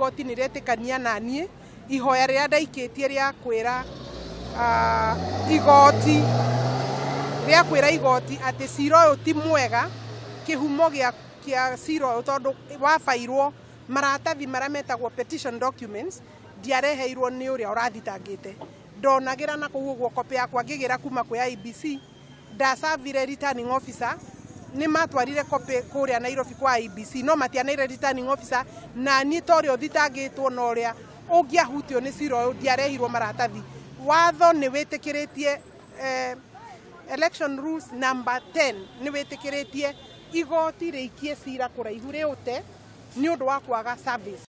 Igoti nĩ rĩetĩkania naniĩ ihoya rĩrĩa ndaikĩtie rĩa kwĩra igoti, rĩa kwĩra igoti atĩ cira ũyũ ti mwega. Kĩhumo gĩa cira ũyũ, tondũ wabairwo maratathi marĩa metagwo petition documents, ndiareheirwo nĩ ũrĩa ũrathitangĩte. Ndonagĩra na kũu ũguo copy yakwa ngĩgĩra kuma kwĩ IEBC. Ndacavire returning officer, nĩ matwarire copy kũrĩa Nairobi kwa IEBC, no matianeire returning officer. Na niĩ ta ũrĩa ũthitangĩtwo na ũrĩa ũngĩahutio nĩ cira ũyũ, ndiarehirwo maratathi. Watho nĩ wĩtĩkĩrĩtie, election rules number 10 nĩ wĩtĩkĩrĩtie igoti rĩikie cira kũraihu, rĩũte nĩ ũndũ wa kwaga service.